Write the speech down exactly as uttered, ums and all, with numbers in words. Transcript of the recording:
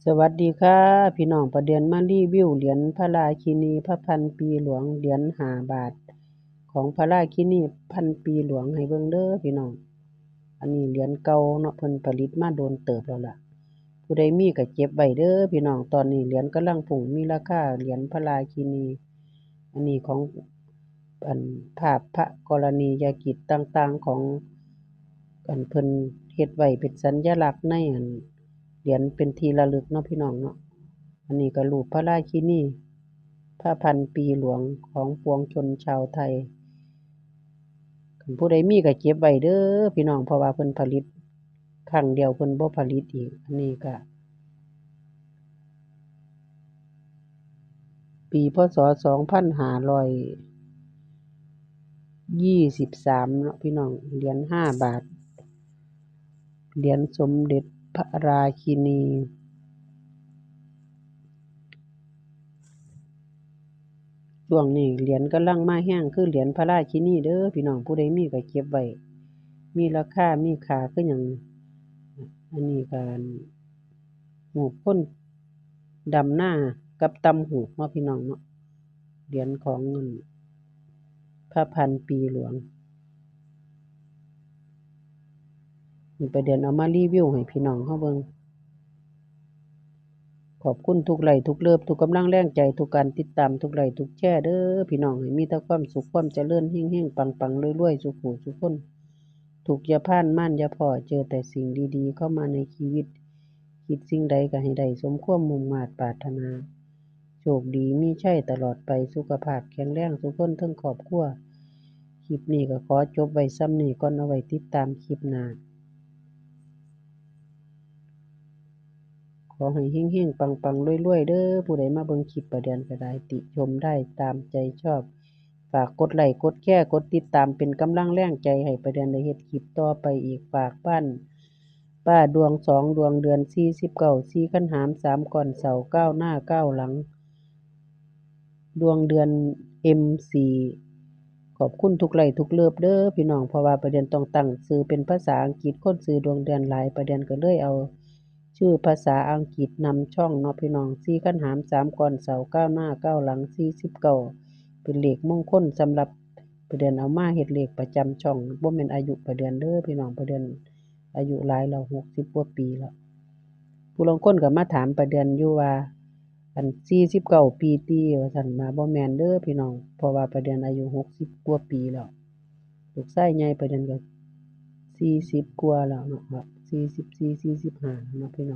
สวัสดีค่ะ พี่น้อง ประเดียนมารีวิวเหรียญพระราชินีพระพันปีหลวง เหรียญห้าบาท ของพระราชินีพันปีหลวงให้เบิ่งเด้อพี่น้อง อันนี้เหรียญเก่าเนาะ เพิ่นผลิตมาโดนเติบแล้วล่ะ ผู้ใดมีก็เก็บไว้เด้อพี่น้อง ตอนนี้เหรียญกำลังพุ่ง มีราคาเหรียญพระราชินี อันนี้ของ อันภาพพระกรณียกิจต่างๆของ อันเพิ่นเฮ็ดไว้เป็นสัญลักษณ์ในอันเหรียญเป็นที่ระลึกเนาะพี่น้องเนาะ อันนี้ก็รูปพระราชินี พระพันปีหลวงของปวงชนชาวไทย คันผู้ใดมีก็เก็บไว้เด้อพี่น้อง เพราะว่าเพิ่นผลิตครั้งเดียว เพิ่นบ่ผลิตอีก อันนี้ก็ ปี พ.ศ. สองพันห้าร้อยยี่สิบสาม เนาะพี่น้อง เหรียญห้าบาท เหรียญสมเด็จพระราชินี ช่วงนี้เหรียญกำลังมาแฮง คือเหรียญพระราชินีเด้อพี่น้อง ผู้ใดมีก็เก็บไว้ มีราคา มีค่าคือหยัง อันนี้ก็ ฮูปคนดำนากับตำฮูปเนาะพี่น้องเนาะ เหรียญของเงินพระพันปีหลวง นี่ประเดียนเอามารีวิวให้พี่น้องเฮาเบิ่ง ขอบคุณทุกไลค์ทุกเลิฟ ทุกกำลังแรงใจ ทุกการติดตาม ทุกไลค์ทุกแชร์เด้อพี่น้อง ให้มีแต่ความสุขความเจริญ เฮงๆ ปังๆ รวยๆ สุขหูสุขคน ทุกข์อย่าผ่าน มานอย่าพ้อ เจอแต่สิ่งดีๆ เข้ามาในชีวิต คิดสิ่งใดก็ให้ได้สมความมุ่งมาดปรารถนา โชคดีมีชัยตลอดไป สุขภาพแข็งแรงสุขคนทั้งครอบครัว คลิปนี้ก็ขอจบไว้ส่ำนี้ก่อน เอาไว้ติดตามคลิปหน้า ขอให้เฮงๆ ปังๆ รวยๆ เด้อ ผู้ใดมาเบิ่งคลิปประเดียนก็ได้ ติชมได้ตามใจชอบ ฝากกดไลค์ กดแชร์ กดติดตามเป็นกำลังแรงใจให้ประเดียนได้เฮ็ดคลิปต่อไปอีก ฝากบ้านป้าดวงสองดวง เดือนสี่สิบเก้า สี่คันหาม สามก้อนเสา เก้าหน้าเก้าหลัง ดวงเดือน เอ็มสี่ ขอบคุณทุกไลค์ทุกเลิฟเด้อพี่น้อง เพราะว่าประเดียนต้องตั้งชื่อเป็นภาษาอังกฤษ คนชื่อดวงเดือนหลาย ประเดียนก็เลยเอาชื่อภาษาอังกฤษนำช่องเนาะพี่น้อง สี่คันหาม สามก้อนเสา เก้าหน้าเก้าหลัง สี่สิบเก้า เป็นเลขมงคลสำหรับประเดียนเอามาเฮ็ดเลขประจำช่อง บ่แม่นอายุประเดียนเด้อพี่น้อง ประเดียนอายุหลายแล้ว หกสิบกว่าปีแล้ว ผู้ลางคนก็มาถามประเดียนอยู่ว่า อัน สี่สิบเก้าปีติ ว่าซั่น ว่าบ่แม่นเด้อพี่น้อง เพราะว่าประเดียนอายุหกสิบกว่าปีแล้ว ลูกชายใหญ่ประเดียนก็สี่สิบกว่าแล้วเนาะ ครับ สี่สิบสี่ สี่สิบห้าแล้วเนาะพี่น้อง